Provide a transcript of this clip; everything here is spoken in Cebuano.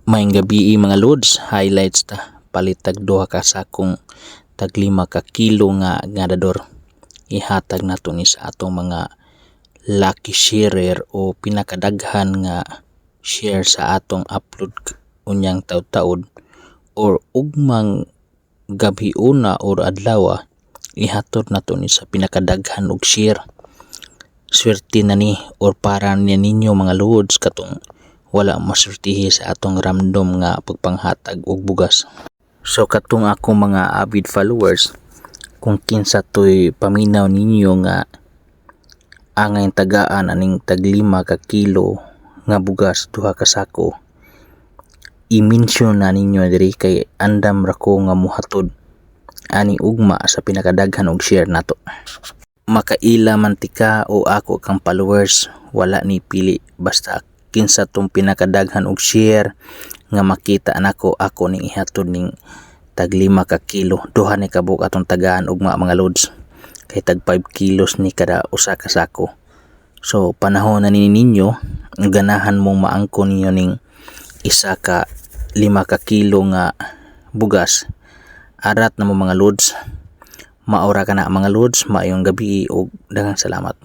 Maayong gabii, mga lods, highlights ta palit tag duha ka sakong tag 5 ka kilo nga ganador. Ihatag nato ni sa atong mga lucky sharer o pinakadaghan nga share sa atong upload unyang taud-taud or ugmang gabhiona or adlaw. Ihatod nato ni sa pinakadaghan og share. Swerte na ni or para niya ninyo, mga lods, katong wala maswertihi sa atong random nga pagpanghatag og bugas. So katong akong mga avid followers, kung kinsa toy paminaw ninyo nga angay tagaan aning tag 5 ka kilo nga bugas, duha ka sako, i-mention na ninyo diri kay andam ra ko nga mohatod ani ugma sa pinakadaghan og share nato. Makaila man tika o ako kang followers, wala ni pili, basta kinsa tong pinakadaghan og share nga makita nako, ako ning ihatod ning tag 5 ka kilo. Duha ni kabuok atong tagaan ugma, mga lods, kay tag 5 kilos ni kada usa ka sako. So panahon na ni ninyo, ganahan mong maangkon ninyo ning isa ka 5 ka kilo nga bugas, arat na mo, mga lods. Maura kana, mga lods. Maayong gabii ug daghang salamat.